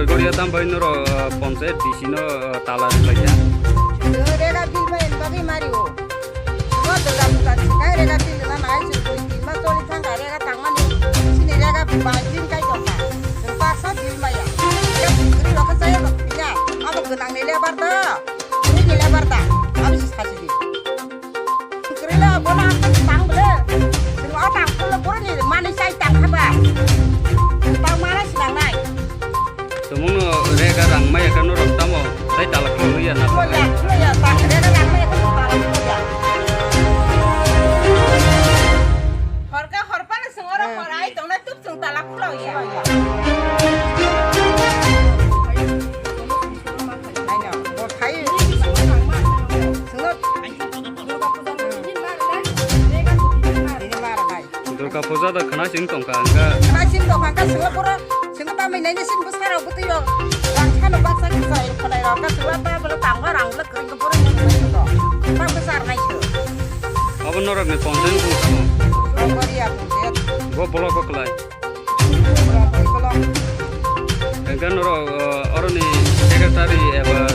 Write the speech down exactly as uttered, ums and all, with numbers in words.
Soigoria tam bai norok, ah, ponchayat D C no, ah, tala rwlaikha. Rega bill bai bagwi mario. Bo dola bukan sikai rega bill na nai suri tin ma choli thangka rega tangmani. Sini rega bai bill kai tongka. Paksa bill maya. Rega bill kri lokha saya bak pinya. Abo gwnang ni lebar da. Kri ni lebar da. Abo si saji di. Kwrwila bono ang tang bwle. Chwng o tang pholo boroni manwi chai tang kha ba. Tang mana sinang nai. Tumungno rega rang maya khe norok tamo tai talak khulya na. Khulya, khulya, ta rega rang maya khe talak khulya. Horka horpano chwng oro hor ai tongna tuk chwng talak khulya. Khulya. Aino, bo khai. Chwngno Durga puja da khna sing tongkha, angkha. Khna sing tongkha, angkha singla pura, singla tamai naini sing bwsarok bwtwi rok. Rang sano baksa kisa, khonai rok, ka singla ta bwla tangwa rang bwla kwrwngkha pura ni khna sing tong. Ta bwsar nai sing. Abo norok ni ponchayat ni tongkha. Ronggoria ponchayat. Bo block o kwlai. Hwnkhe norok, uh, oroni secretary eba